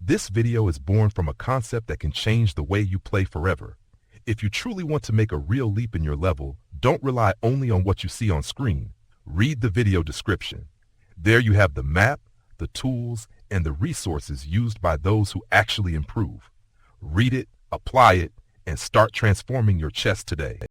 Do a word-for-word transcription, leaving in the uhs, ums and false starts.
This video is born from a concept that can change the way you play forever. If you truly want to make a real leap in your level, don't rely only on what you see on screen. Read the video description. There you have the map, the tools, and the resources used by those who actually improve. Read it, apply it, and start transforming your chess today.